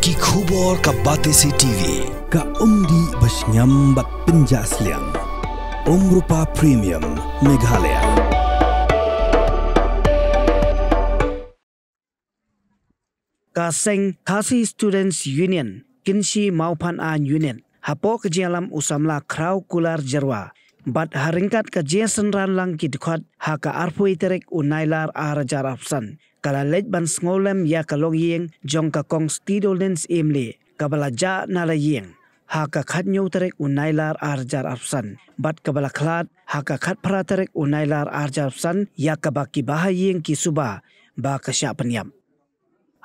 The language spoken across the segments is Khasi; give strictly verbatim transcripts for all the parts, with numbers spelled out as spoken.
Ki khubor ka Batesi T V. Ka umdih ba shngiam bad pynjah sliang. Umrupa Premium Meghalaya. Ka seng Khasi Students Union, Kynshi Mawphan Ain Unit, hapoh ka jingïalam u samla Khraw Kular Jyrwa bad ha ryngkat ka jingsynran lang ki dkhot ha ka arphew tarik u Nailar ar hajar arphew san, ka la leit ban sngewlem ïa ka longïing jong ka Kong Stidolin Syiemlieh, kaba la jah na la ïing ha ka khathynñiew tarik u Nailar ar hajar arphew san bad kaba la khlad ha ka khatphra tarik u Nailar ar hajar arphew san, ïa kaba ki bahaïing ki suba ba ka shah pynïap.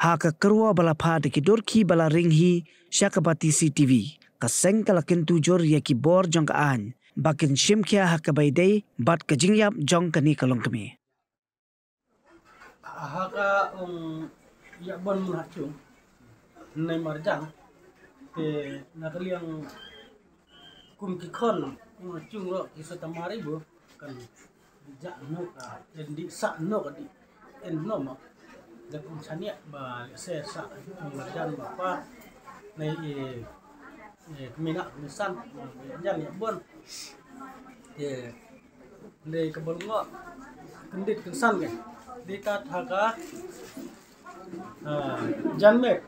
Ha ka kyrwoh ba la phah da ki durkhie ba la ring hi sha ka Batesi T V, ka seng ka la kyntu jur ïa ki bor jong ka ain ba kin shim khia ha kaba ïadei bad ka jingïap jong kane ka longkmie. Ha ka, um, ïa bon mun ha chung ne marjan te na ka liang kum ki khon, kum ha chung ro ki sa tamari bu kan di ja no ka, kan di sa no ka di en no ma. Da kum sania ba se sa chung marjan ba pa ne e, e kmina kmisan ba jan ïa bon. Te dei ka bol ngo kyndit kynsan ke. Dei ka tha ka, ah, janmiet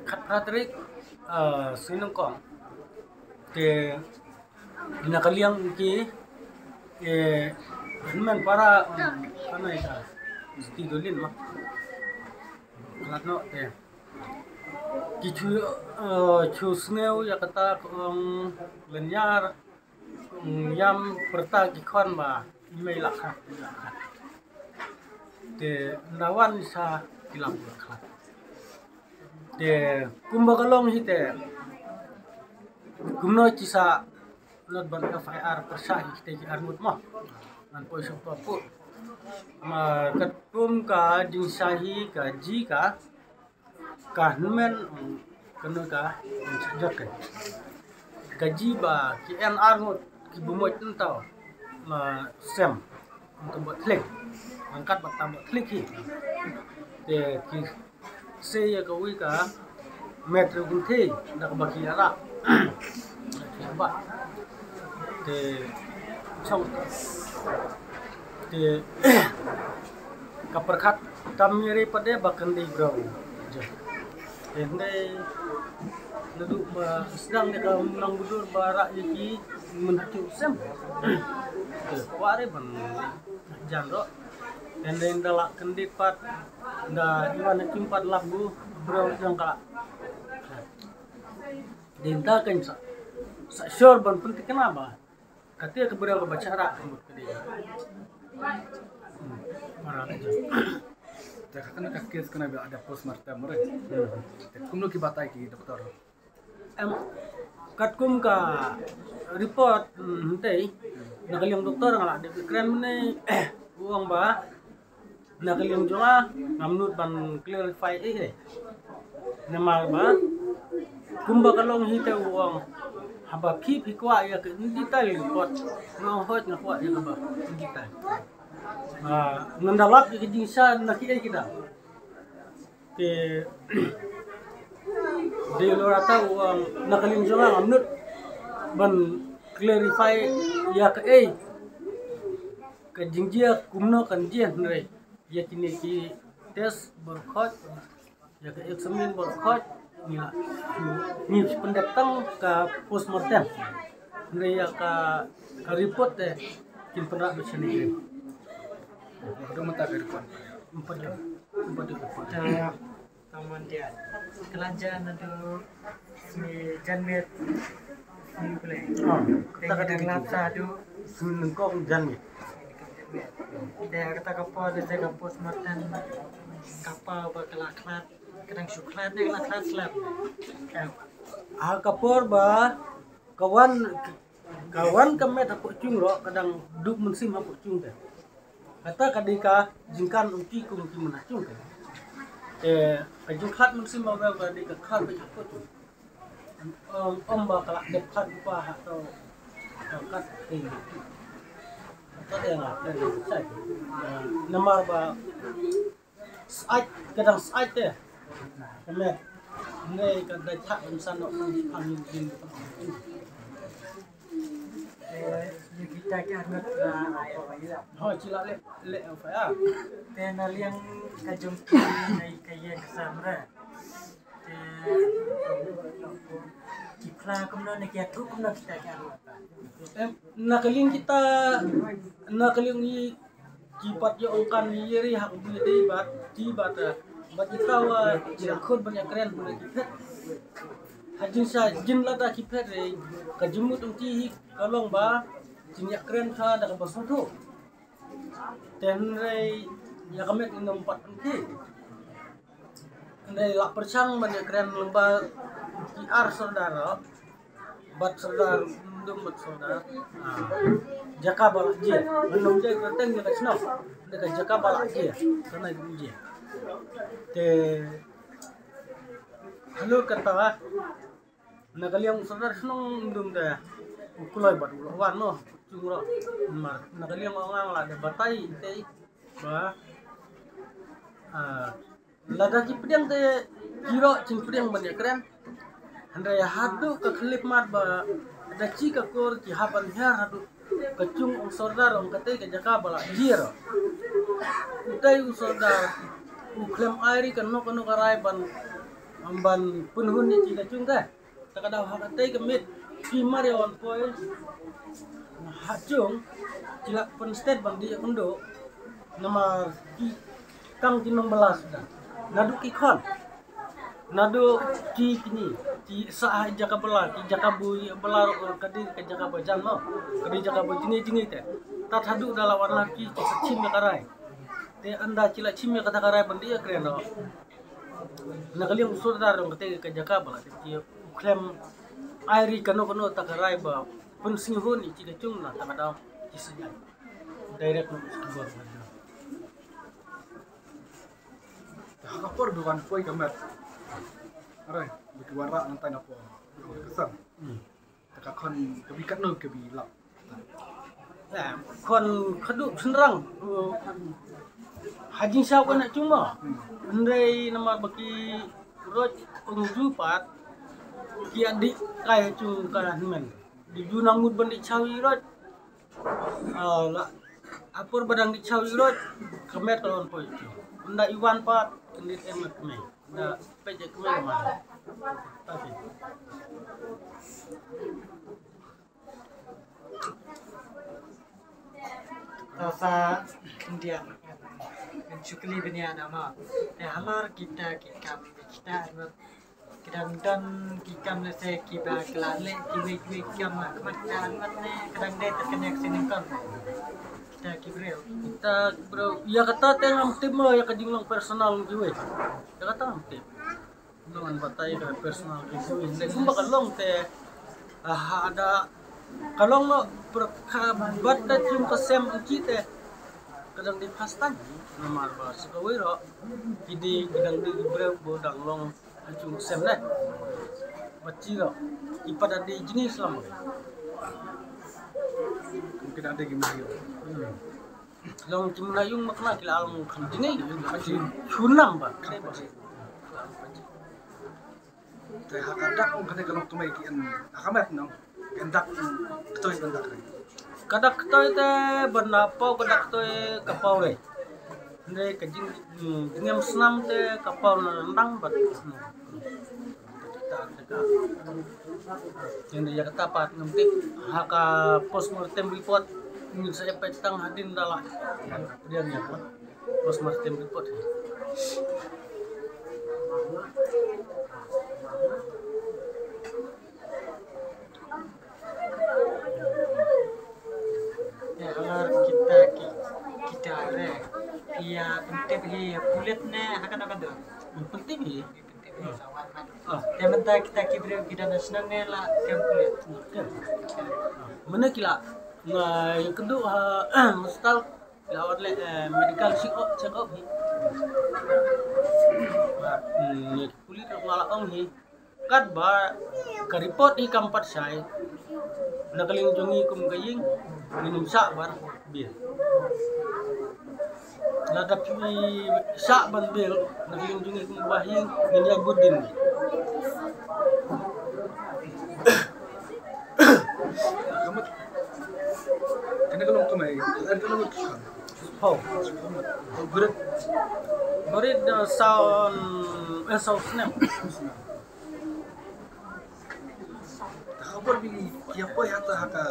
khatphra tarik, ah, Sngi Nyngkong. Te na ka liang ki, eh, hynmen para, um, kana ita Stidolin ma. Khlad noh te ki chu, eh, chu sngew ïa kata ka ong lynñiar. Ïam pyrta ki khon ba i mei la kha, i la kha. Te na wan sa ki lam la kha. Te kumba ka long hi te kumno ki sa not ban F I R pyrshah hi te ki arngut mo. Ngan poi sha pa pu. Ma ka tum ka ding sa hi ka ji ka Ka hynmen, mm, kano ka, mm, jot ka. Ka ji ba ki en ar ngut ki bumoj ntau ma sem. Ntau ba thlik. Angkat ba tam ba thlik hi. Te ki se ya ka wi ka met ru kun the da ka ba ki ara. Ba. Te chong. Te ka pyrkhat tam ïa ri pat de ba kan dei bro. Te hynrei naduh ba sdang de ka nongbudur ba rah ïa ki mynta sem. Te kwah re ban jan ro. Te hynrei nda lah kyndit pat nda iwan kim pat lap gu bro jong ka. Dei nda kan sa sa sure ban pynthikna ba Kata ka briew kaba chara ka mut ka dei. Hmm. Para ka jong. Te ka kane ka case kane ba ada postmortem re. Hmm. Te kumno ki batai ki doktor? Em, katkum ka report, hmm, hynrei na ka liang doktor nga la dep kren mynne u ong ba Na ka liang jong nga ngam nud ban clarify ei ei. Namar ba kumba ka long hi te u ong haba phi phi kwah ïa ka in detail report. Nga ong hooid nga kwah ïa kaba in detail. Ah, ngan da lap ïa ka jingshisha na kiei kita. Te dei lorata u ong na ka liang jong nga ngam nud ban clarify ïa kaei ka jingjia kumno kan jia hynrei ïa kine ki test baroh khoit, ïa ka examine baroh khoit, ngi la, ngi pyndep tang ka postmortem. Hynrei ïa ka, ka report te kin pynrah bad shane. Ka report. Empat, empat report. Ka mon dia. Ka la jan naduh sngi janmiet. Sngi u Blei. Ah, te kata ka dang dei lap tu. Sa haduh. Sngi nyngkong janmiet. Te kata ka por da ka postmortem ka paw ba ka la khlad. Ka dang shu khlad ne ka la khlad slap. Ah, ka por ba ka wan Ka wan ka met hapoh cung ruh ka dang duk mynsiem hapoh cung te. Kata ka dei ka jingkan u ki kum ki mynta cung te. Te ka jingkhlad mynsiem ba ka dei ka khlad beit hapoh cung. Ym, ym ba ka la dep khlad u pa ha to. Ka kat te. Ka te nga te sai. Namar ba Sait, ka dang sait te. Ka met. Ngai ka dei thak lam san nok nang pang yin yin. Eh, ni kita ki arngut la ai oi. Ho, ci la leh, leh oi ah. Te na liang ka jong ki nai ka ye ka sam re. Te ki phla kumno ne ki thu kumno kita ki arngut. Em, na ka liang kita, na ka liang i ki pat ïa ong kan ïa ri hak bi dei bad ki bad, eh, bad ita wa ïa khun ban ïa kren ban ïa ki phet. Ha jin sa jin lada ki phet re ka jingmut ong ki hi ka long ba jin ïa kren ka da ka ba sngewthuh. Te hynrei ïa ka met in ym pat ong ki. Hynrei la pyrshang ban ïa kren lyngba ki ar sordar. Bad sordar, ym dum bad sordar. Ah. Jaka ba la jia. Ngan ym jia ka teng jaka shnong. Nda ka jaka ba la jia. Ka nai ym jia. Te halor kata, na ka liang sordar shnong ym dum te u kloi bad u la wan noh. Chung roh. Mar na ka liang ong ang la de batai te ba, ah, lada ki pdiang te ki roh jingpdiang ban ïa kren. Hynrei haduh ka khyllipmat ba da chi ka kur ki hap ban hiar haduh ka jong u sordar ong kata ka jaka ba la jia. Utai u sordar u khlem ai ri kano kano ka rai ban, ban pynhun ïa chi ka jong ka. Ta ka daw ha katei ka miet ki mar ïa wan poi ha jong ki la pynsted ban dih ïa ka ndu namar ki tang ki nongbylla suda. Naduh ki khon, naduh ki kñi ki sah ha jaka bylla, ki jaka ba ïa bylla ruh ka dei ka jaka ba jan mo, ka dei jaka ba jngi jngi te. Tat haduh da la wan la ki ki sa chim ïa ka rai. Te ynda ki la chim ïa kata ka rai ban dih ïa kren ruh. Na ka liang u sordar dang kata ka jaka ba la te ki u khlem ai ri kano kano ta ka rai ba pynsngew hun i ki ka jong na ta ka daw ki sngewthuh. Direct na u sngewthuh. Ha ka por ba wan poi ka met. Arai, ba ki wanrah ngan tai na por. Ka sang. Hmm. Te ka khon ka bi katno ka bi lap. Eh, khon khadduh shynrang. Ha jingshisha ka na chuma. Hmm. Hynrei namar ba ki roh ong ju pat ki adi kai chung ka hynmen. Di ju nang mut ban di chaw i roh. Ah, la apor ba dang di chaw i roh ka met ka lon poi. Nda i wan pat ka nit em ka met. Nda peit ka met ka met. Tapi Tasa India kan chukli bniah nama. Te halor kita ki kam kita anu ki dang don ki kam lehse kiba ki la leh kiwei kiwei ki kam ha khmat kita anu ne ka dang dei ta connect sini kam kita ki briew. Kita ki briew ïa kata te ngam tip mo ïa ka jinglong personal kiwei. Ïa kata ngam tip. Ngan batai ka personal review hynrei kumba ka long te, ah, ha da ka long noh pyrkhat bad ka jong ka sem ki te. Ka dang dei first time namar ba sa kawei ruh ki dei, ka dang dei briew ba dang long ka jong ka sem ne. Ba chi ruh ki pat da dei jngi slam. Ki dang dei ki mih. Hmm. Long ki muna yung makna ki la long kham jingei ka jingchunam ba. Te ha ka dak ong kane ka long kmai ki en ha ka met nong. Ki en dak ktoi ban dak. Ka dak ktoi te ban na pau ka dak ktoi ka pau re. Ne ka jing, jingem snam te ka pau na ndang ban. Ïa kata pat ngam tip ha ka postmortem report ngin sa ïa peit tang hadien da la. Hadien ïa ka postmortem report. Ïa halor kita ki, kita re ïa pyntip hi ïa pulit ne ha kano kano. Pyntip hi. Te mynta kita ki briew ki dang shnong ne la kem pulit. Mynne ki la nga ïa kynduh ha hospital ki la wan leh, eh, medical check up, check up hi. Ïa ki pulit nga la ong hi katba ka report hi kam pat shai na ka liang jong ngi kum ka ïing ngin ym shah ban bill. Lada phi shah ban bill na ka liang jong ngi kum ka bahaïing, ngin ïai bud dien. Kane ka long kamai, kane ka long kamai. Oh, great. Barit da saw, eh, saw snem. Te ha por ba ki ïa poi hata ha ka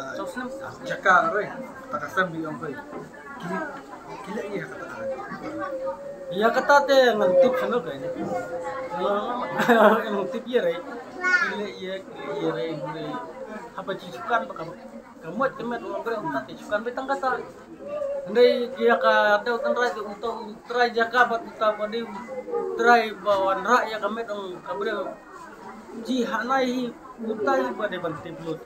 jaka re, ta ka sem ba ong poi. Ki, ki leh ïa kata. Ïa kata te ngan tip sha no ka ne. Ngan tip ïa re. Ki leh ïa, ki leh ïa re, re. Haba ki shu kan ba ka, ka mot ka met ong bre, ong ta te shu kan ba tang kata. Ndei ïa ka daw tynrai te uta u trai jaka bad uta ba dei u trai ba wanrah ïa ka met ong ka briew. Ji hanai hi utai ba dei ban tip lut.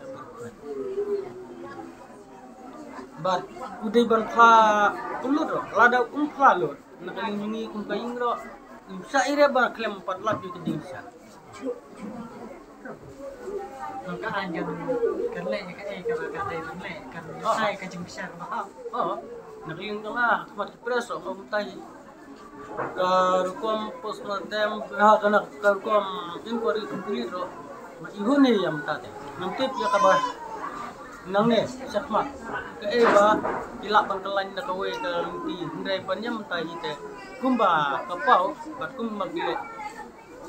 Bad u dei ban phla lut ro, lada um phla lut. Na ka liang jong ngi kum ka ïing ro, um sa ire ba khlem pat lap ïa ka jingshisha. Ka aiñ kan leh ka ei ka ba ka dei ban leh kan ai ka jingshisha ka ba hap. Oh, na ka liang jong nga, khmat ki press ro, um tai. Ka rukom postmortem, ha, ka na ka rukom inquiry complete ro. Ma i hun ne ïa mynta te. Ngam tip ïa kaba nangne shakhmat. Kaei ba ki lah ban khlaiñ da kawei ka lynti. Hynrei ban ïa mynta hi te. Kumba ka paw, bad kumba ki leh.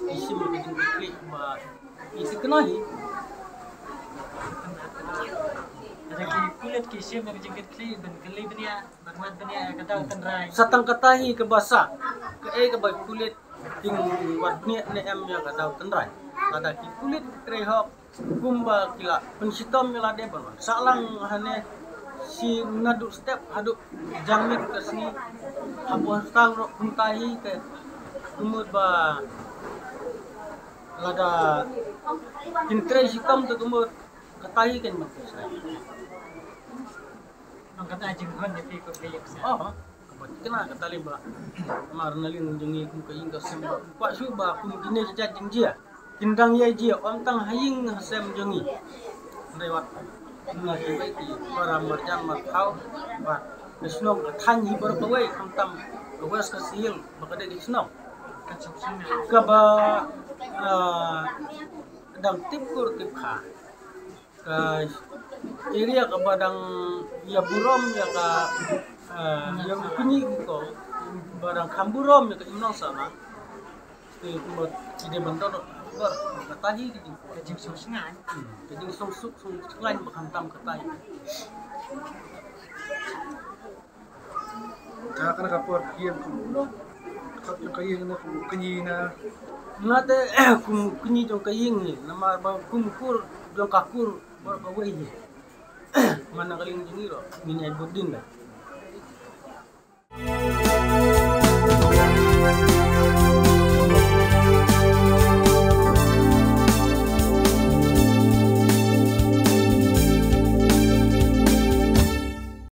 Ki shim ka jingkitkhlieh ba ki thikna hi. Lada ki pulit ki shim ka jingkitkhlieh ban kylli bniah. Sa tang kata hi kaba sah, kaei kaba pulit kin wad bniah ne em ïa ka daw tynrai. Lada ki pulit ki trei hok, kumba ki la pynshitom ïa lade ban wan sah lang hangne shi naduh step haduh janmiet ka sngi. Haba sah ruh kumta hi ka kumut ba lada kin trei shitom te kumut kata hi kan ban pynshitom. Nang kata jinghon ïa phi kum ka ïing sem. Oh, kaba kena kata lei ba. Mar na liang jong ngi kum ka ïing ka sem ba. Kwah shuh ba kum kine ki jait jingjia kin dang ïai jia, ym tang ha ïing ha sem jong ngi. Hynrei wat na kiwei ki para marjan marthaw ba ka shnong ka thaiñ hi baroh kawei, khamtam ka West Khasi Hills ba ka dei ka shnong kaba, ah, dang tip kur tip kha. Ka area kaba dang ïa burom ïa ka, eh, ïa u kñi u kong ba dang kham burom ïa ka imlang sama. Te kumba ki dei ban don ba kata hi ka jing, ka jingsuk sngaiñ. Hmm, ka jingsuk suk suk sngaiñ ba khamtam kata hi. Ka, ka, ka por kien kum, ka, ka ïing na kum kñi na. Nga te kum kñi jong ka ïing hi, namar ba kum kur jong ka kur ba, ba wei hi. Man na ka liang jong ngi ruh ngin ïai bud dien da.